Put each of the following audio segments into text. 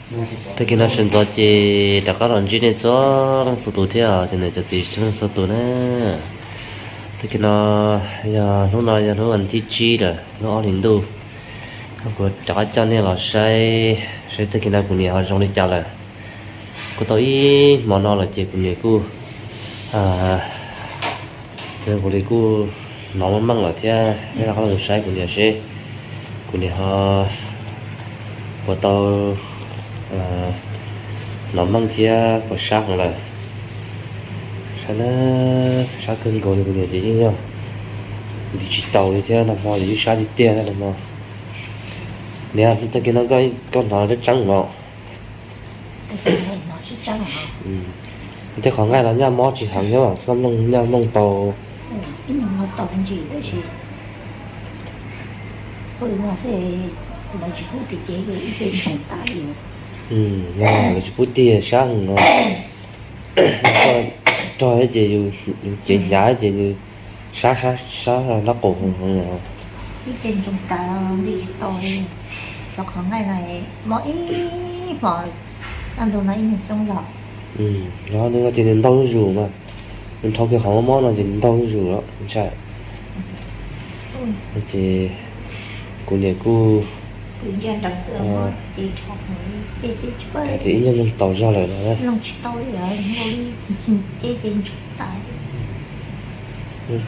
Tag kis no sawv ntxov ces rov qab los ntsib nej txhua leej txhua tus thiab, cov niam cov txiv txhua leej txhua tus na. Tag kis no yog hnub no yog hnub vas thib tsib lawm, hnub ob hlis ntuj. Kuv rov qab coj nej los saib, saib tag kis no kuv niam ho zoo li cas lawm. Kuj tau ib hmo no lawm ces kuv niam kuj, kuv li kuj hnov meej meej lawm thiab, nej rov qab los saib kuv niam seb kuv niam ho puas tau hnov meej thiab puas sab heev lawm. Sab na, sab kawg nkaus li, kuv niam ces yeej yog nti tsis taus li thiab, nag hmo ces yeej sab tiag tiag nag hmo. Niam, tag kis no koj hnov tseeb tseeb los? Tej qhov nqaij los nyaj mob tsis heev thiab, koj mloog nyaj mloog tau. Lawv tsis pub tiag, sab heev no. Koj rog ces yus cev hnyav ces nws sab sab sab nraub qaum heev heev. Ib ce ntsoov tas nti tsis tau li. Cov qhov nqaij no mob ib hmos, kaj ntug no ib niag xyoo los. Nws ces nws ntau zuj zus mas, nws dhau kiag qhov mob mob no ces nws ntau zuj zus los ntshai. Ces kuv niam kuj, ces ib nyuag moog taus zog lawm no.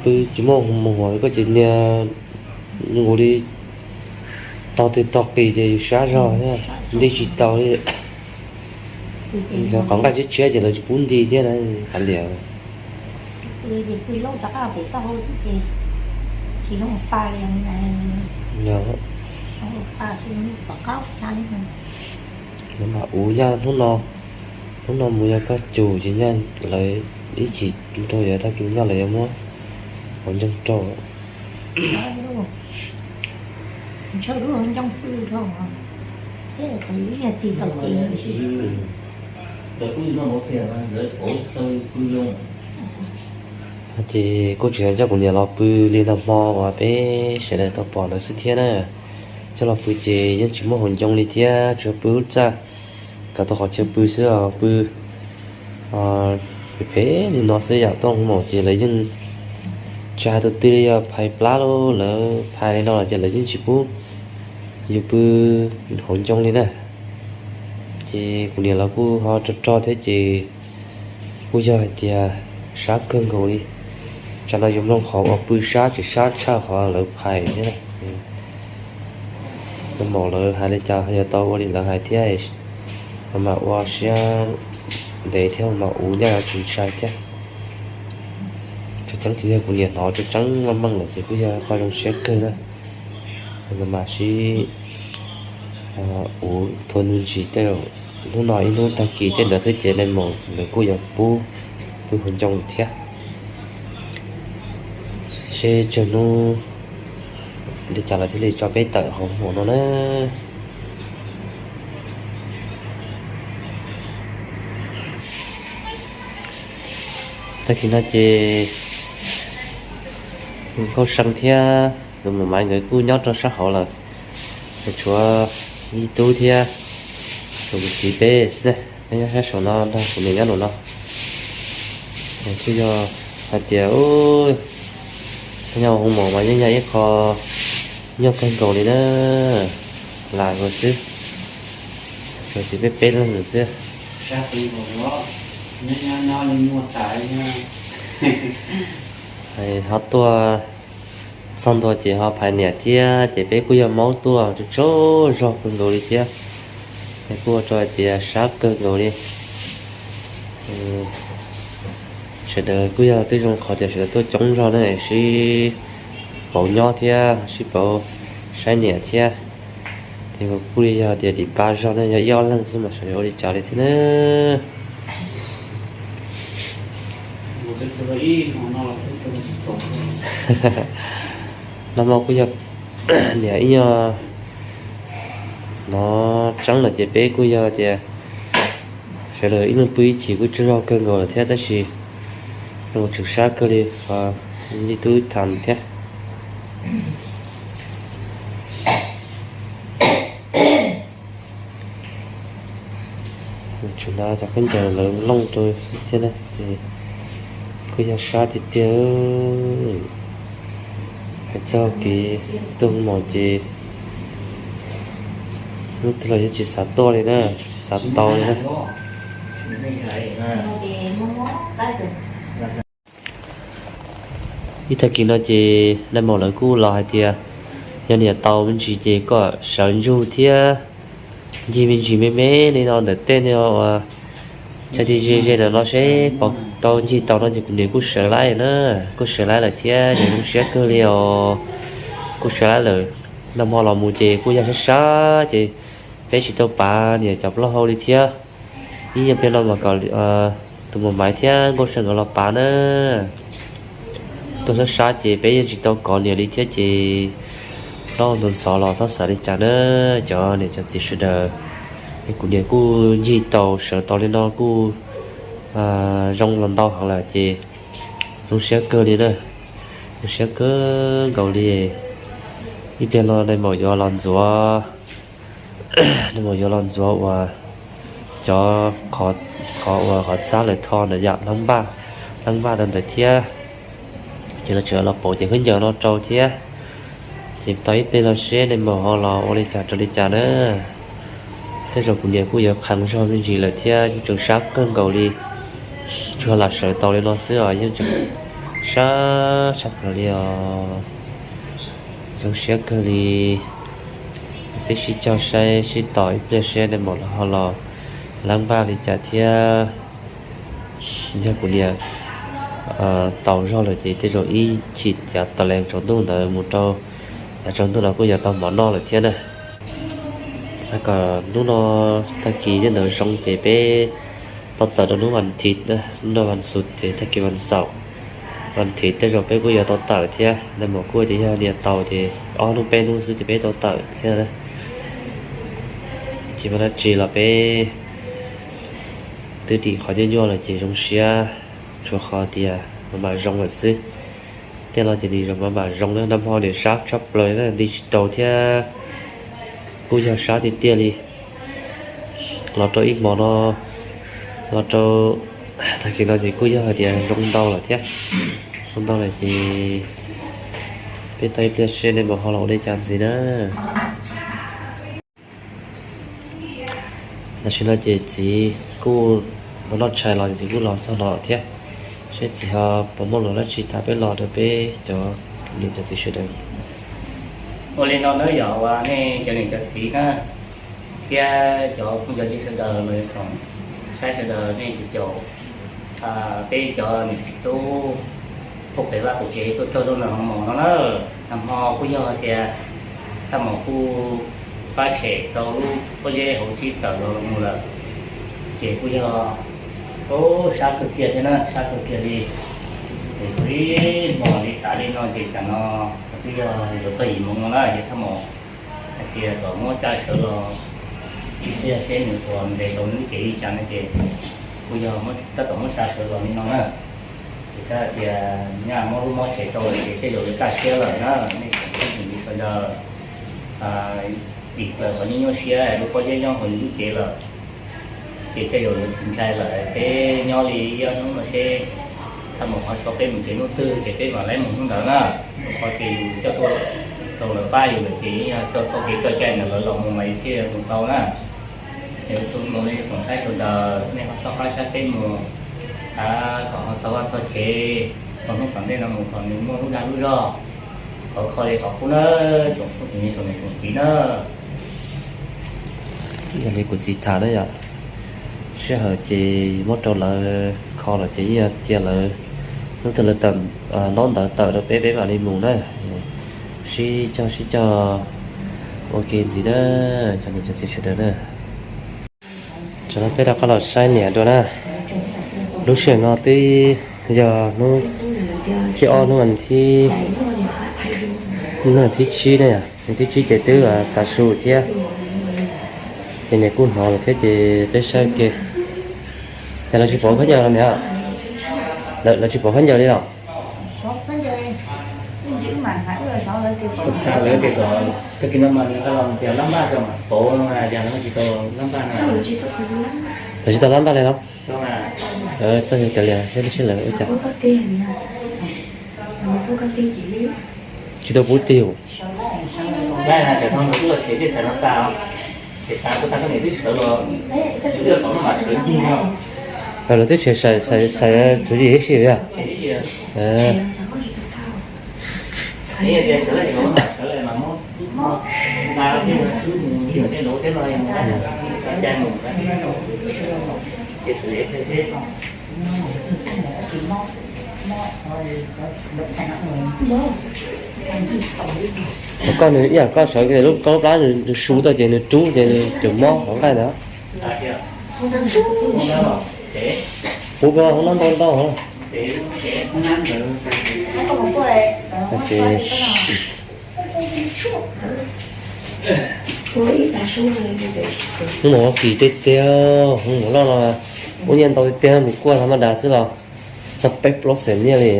Pw tsis muaj hoo moog, koj ces niag nkaus li tog twg tog qis ces yus sab zog thiab, nti tsis tau li. Cov qhov nqaij tshiab tshiab ces lawv tsis pub nti thiab na, kav liam. Lawv mam uv nyaj hnub no, hnub no mus yog koj cus ces nyaj lawv ib chim rau yog tag kis nyaj lawv yuav muab hauv ncoo rau. Ces kuj tsis yog coj kuv niam los pw li nag hmo uas peb sawv daws tau pom lawm xwb thiab na. Coj los pw ces yeej tsis muaj hauv ncoo li thiab, tsuas pw lub txaj, kav tau qhov chaw pw xwb os, pw phem phem li no xwb yam tuaj hoo maum ces lawv yeej tsis hais tus twg li, yog phais plab los lawv phais li no los ces lawv yeej tsis pub yus pw hauv ncoo li na. Ces kuv niam lawv kuj ho rog rog thiab ces kuj yog hais tias sab kawg nkaus li. Tsam no yuav mloog qhov uas pw sab tsis sab tshaj qhov lawv phais thiab. Nag hmo lawv hais li cas yog tau ua li lawv hais thiab, mam ua siab ntev thiab mam uv nyaj tsis ntshai thiab. Tseeb tiag, kuv niam hnov tseeb meej meej lawm ces kuj yog qhov zoo siab kawg na. Mam sib uv thaum me ntsis tej zaum hnub no ib hnub tag kis tej ntawd xwb ces leej muam lawv kuj yuav pub pw hauv ncoo thiab. Seb tsawg hnub li cas lawv thiaj li tso peb tawm hauv hmo no na. Tag kis no ces Nkauj See thiab tus muam Maiv nkawd kuj nyob rau sab hauv lawm. Tshuav Yij Tub thiab tus kwv tij peb xwb na, peb nyob sab saum no nrog kuv niam nyob nraum no. Kuj yog hais tias, nyob hoo maum mas yeej yog ib qho nyuaj kawg nkaus li na, lam ua xwb, tsuas txiv peb peb leeg xwb. Ho tuaj txog ntua ces ho phais niam thiab ces peb kuj yog maub tuaj tsaug zog kawg nkaus li thiab. Es kuj ua rau hais tias sab kawg nkaus li. Sawv daws kuj yog twb zoo qhov tias sawv daws tuaj coob zog ne, sib pauv nyob thiab sib pauv saib niam thiab. Ces kuj li yog tias dim pa zog ne, yog ib ob leeg xwb mas sawv daws ua li cas li thiab na. Nag hmo kuj yog niam ib nyuag hnov tseeb lawm ces peb kuj yog tias sawv daws ib leeg pw ib chim kuj tsaug zog kawg nkaus lawm thiab, tab sis ua tseem sab kawg li qhov Yij Tub tham thiab. Tseem hnav cov khaub ncaws lawv looj rau thiab na, ces kuj yog sab tiag tiag. Hais txog kev tuaj mus ces hnub twg los yeej tsis xav tuaj li na, tsis xav tau li na. Ib tag kis no ces nais maum lawv kuj los hais tias yog niam tau me ntsis ces kom sawv ntsug thiab ncig me ntsis me me li no ntawm tej no uas chaw ti ze ze ntawm no seb pom tau ncig tau no ces kuv niam kuj sawv laib na, kuj sawv laib lawm thiab ces zoo siab kawg li os. Kuj sawv laib lawm, nag hmo los mus ces kuj yog sab sab ces peb tsis tau pav niam cov plaub hau li thiab. Ib nyuag pliag no mas kom tus muam Maiv thiab Nkauj Seej nkawd los pav na. Tuaj sab sab ces peb yeej tsis tau kov niam li thiab ces plaub ntxhov los txhob xav li cas na cov niam cov txiv sawv daws. Es kuv niam kuj ncig tau sawv tau li no kuj zoo los ntau heev lawm ces zoo siab kawg li na, zoo siab kawg nkaus li. Ib pliag no nais maum yuav los ntxuav, nais maum yuav los ntxuav uas cov qhov uas qhov txhab lawv tho ntawd yam hleeb npaj, hleeb npaj rau ntawd thiab. Ces lawv tseem los pauv cov khaub ncaws no rau thiab. Ces tau ib pliag no seb nais maum ho los ua li cas rau li cas na. Tej zaum kuv niam kuj yuav qhee zog me ntsis lawm thiab, yeej tseem sab kawg nkaus li. Tsuas lam sawv tau li no xwb os yeej tseem sab tshaj plaws li os. Zoo siab kawg li. Peb sib cog saib sib tos ib pliag seb nais maum lawv ho los hleeb npaj li cas thiab. Yog kuv niam tau zog lawm ces tej zaum ib chim yav tas lees tsaus ntuj ntawd mus rau yav tsaus ntuj no kuj yuav tau mov noj lawm thiab na. Xav kom hnub no tag kis tej ntawd zoo ces peb tau tawm rau hnub vas thiv, hnub no vas xuv ces tag kis vas xaum, vas thiv tej zaum peb kuj yuav tau tawm thiab. Nais maum kuj tias yog niam tau ces ob hnub peb hnub xwb ces peb tau tawm thiab. Tsis muaj dab tsi los peb twb dim qhov nyuaj nyuaj lawm ces zoo siab, tsuas qhov tias mam mam zoo lawm xwb. Tej no ces nws mam mam zoo na, nag hmo niam sab tshaj plaws na, nti tsis tau thiab kuj yog sab tiag tiag li. Los rau ib hmo no, los rau tag kis no ces kuj yog hais tias zoo ntau lawm thiab. Zoo ntau lawm ces peb tau ib pliag seb nais maum ho los ua li cas ntxiv na. Tam sim no ces txiv kuj mus noj tshais los txiv kuj los txog no thiab, seb txiv ho puas muaj lus dab tsi tas peb los rau peb cov niam cov txiv sawv daws. Ua li no na yog uas nej cov niam cov txiv na thiab cov phooj cov ywg sawv daws los tsoom saib sawv daws nej cov caum peb cov niam txiv tub pub pem vaj pem tsev tuaj txog lub nram hoo maum no na. Nag hmo kuj yog hais tias thaj maum kuj pab tshem tau lub pob zeb hauv tsib tawm los mus lawm, ces kuj yog sab kawg kiag thiab na, sab kawg kiag li. Ces kuj ib hmos li tas li no ces tsam no kuj yog yuav txog yim moos no na ces thaj maum hais tias kom muab tsa sawv los ib pliag seb nws puas ntes tau nws lub cev li cas no ces kuj yog tab tom muab tsa sawv los li no na. Ces tab hais tias nyaj muab lub mob tshem tau lawm ces tej zaum yuav kaj siab lawm na. Nej tsoom phooj ywg sawv daws, dim plaws qhov nyuaj nyuaj siab lub pob zeb nyob hauv nws lub cev lawm, ces tej zaum yuav tsis ntshai lawm. Peb nyob li ib ob hnub no seb thaj maum ho so peb mus tsev hnub twg ces peb mam li mus hnub ntawd na. Rau qhov ces yus coj tuaj rau lawv pab yus lawm ces yog txoj kev tso cai ntawm lawv los mus mas yus thiaj mus tau na. Es ua tsaug ntau nej tsoom saib sawv daws, nej ho soj qab saib peb mus, kom ho txog vaj txog tsev, kom hnub tom ntej no mus kom nws muaj lub dag lub zog, khov kho li qhov qub na, tsoom phooj ywg tsoom niam tsoom txiv na. Yog li kuv txiv tham na yom, sij hawm ces muab rau lawv kho los ces yeej cia lawv, hnub twg lawv tawm ntaub ntawv tawm rau peb peb mam li mus na. Sib cog sib cog ua ke ntxiv na, cov niam cov txiv sawv daws na. Tsam no peb rov qab los saib niam dua na. Lub sij hawm no twb yog hnub thib ob, hnub vas thib, hnub vas thib tsib na yom, hnub thib tsib ces twb tav su thiab. Ces niam kuj hnov lawm thiab ces peb saib ua ke. Ces lawv tsis pov khaub ncaws los niam? Lawv tsis pov khaub ncaws li los? Lawv tias kom tag kis no mas nws los tias lab npaj rau mas pauv no mas yog no tsis tau lab npaj no. Lawv tsis tau lab ntaj li no. Txoj kev liam thiab lub sij lawm ua cas tsis tau pub tig. Lawv twb tshem xais xais tsuav zis ib si yog. Koj nws ib yam koj sawv lub koj lub plab nws su tuaj ces nws rub ces nws cov mob hauv nqaij ntawd. Kuv ko hauv no ntau ntau. Hnub no kis tiag tiag, hnub no loj no ua nyiaj ntau tiag tiag, mus kuaj tha maj das xwb los txog peb plaub xees nyiaj li.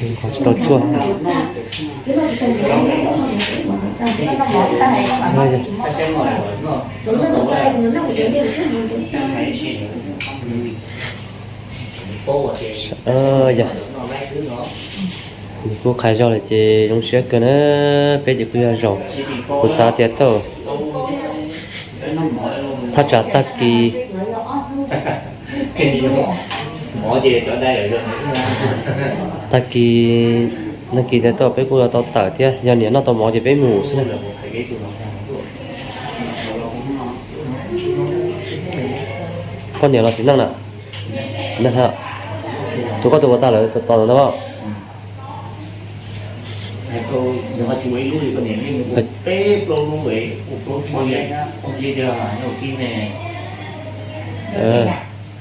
Qhov tsis tau tshuaj. Yog, nws kuj qhia zog lawm ces zoo siab kawg na. Peb ces kuj yog zaum, kuv xav tias thaum thaj tsam tag kis, tag kis, tag kis tias tau peb kuj yuav tau tawm thiab, yog niam noj tau mov ces peb mus xwb na. Koj niam los txiv neej na? Tus koj tus ua tau lawm tos ntawd.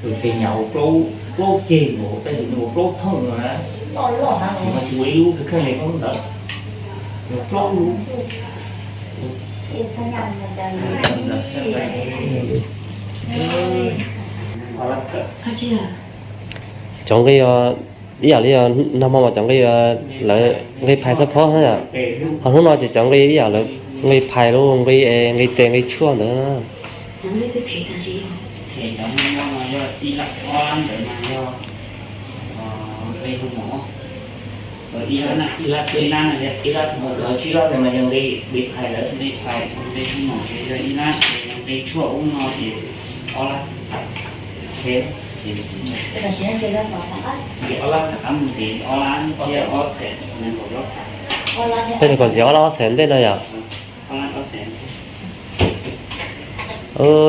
Tus ces nyam ua plaub, plaub ceg nkaus tab sis nws ua plaub thooj no na. Nws ho tsis ua ib lub kheej li ntawd, ua plaub lub. Cov nqi ib yam li nag hmo mas cov nqi lawv nqi phais xab phob na yom. Ho hnub no ces cov nqi ib yam lawv nqi phais los nqi, nqi tes nqi tshuaj ntawd. Tej no kom ntxiv ob lab ob xees ntej no yom.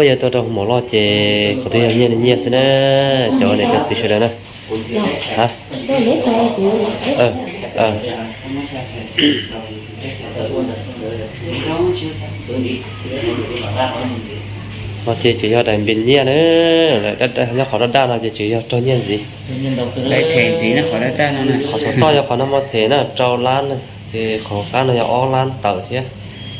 Yog tuaj rau hauv mom loj ces qhov twg yog nyiaj li nyiaj xwb na, cov niam cov txiv sawv daws na. No ces tseem yog daim npis nyiaj na, nyob qhov daj daj no ces tseem yog raug nyiaj ntxiv. Qhov saum toj yog qhov no muaj them na rau lab na, ces qhov qab no yog ob lab tawm thiab.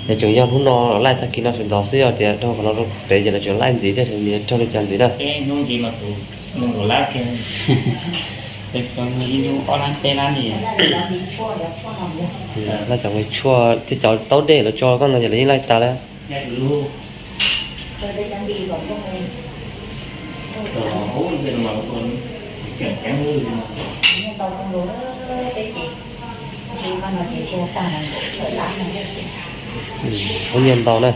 Ces tseem yog hnub no los laij tag kis no sawv ntxov xwb, yog tias raug qhov no rau pem ces lawv tseem laij ntxiv thiab, raug li cas ntxiv na. Laij cov nqi tshuaj thiab cov taub dej lawv tso koj no ces lawv yeej laij tas lawm. Ua nyiaj ntau na,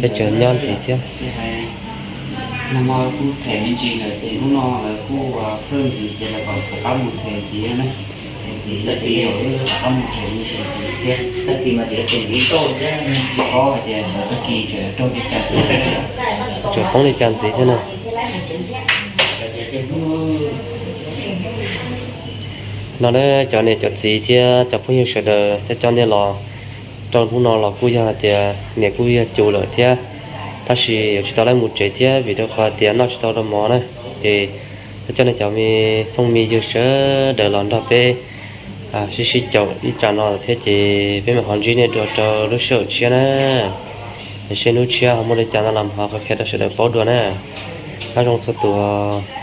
peb tseem nyob ntxiv thiab. Nag hmo kuj them me ntsis lawm ces hnub no lawv kuj ua pawg ntxiv ces lawv kom rov qab mus them ntxiv na. Them ntxiv lawm ces rov qab mus them me ntsis thiab. Tag kis mas ces them ntxiv tau thiab, tsis paub hais tias sawv tag kis tseem raug li cas ntxiv thiab. Tseem poob li cas ntxiv thiab na. No na cov niam cov txiv thiab cov phooj ywg sawv daws, cov coj nej los rau hnub no los kuj yog hais tias niam kuj yog cus lawm thiab, tab sis yuav tsis tau laij mus tsev thiab vim rau qhov tias noj tsis tau rau mov na. Ces coj nej cov me phooj me ywg sawv daws los nrog peb sib sib caum ib tsam no thiab ces peb mam ho ntsib nej dua rau lub sij hawm tshiab na. Seb hnub tshiab ho muaj li cas no los ho qhia rau sawv daws paub dua na. Nyob zoo txhua tus.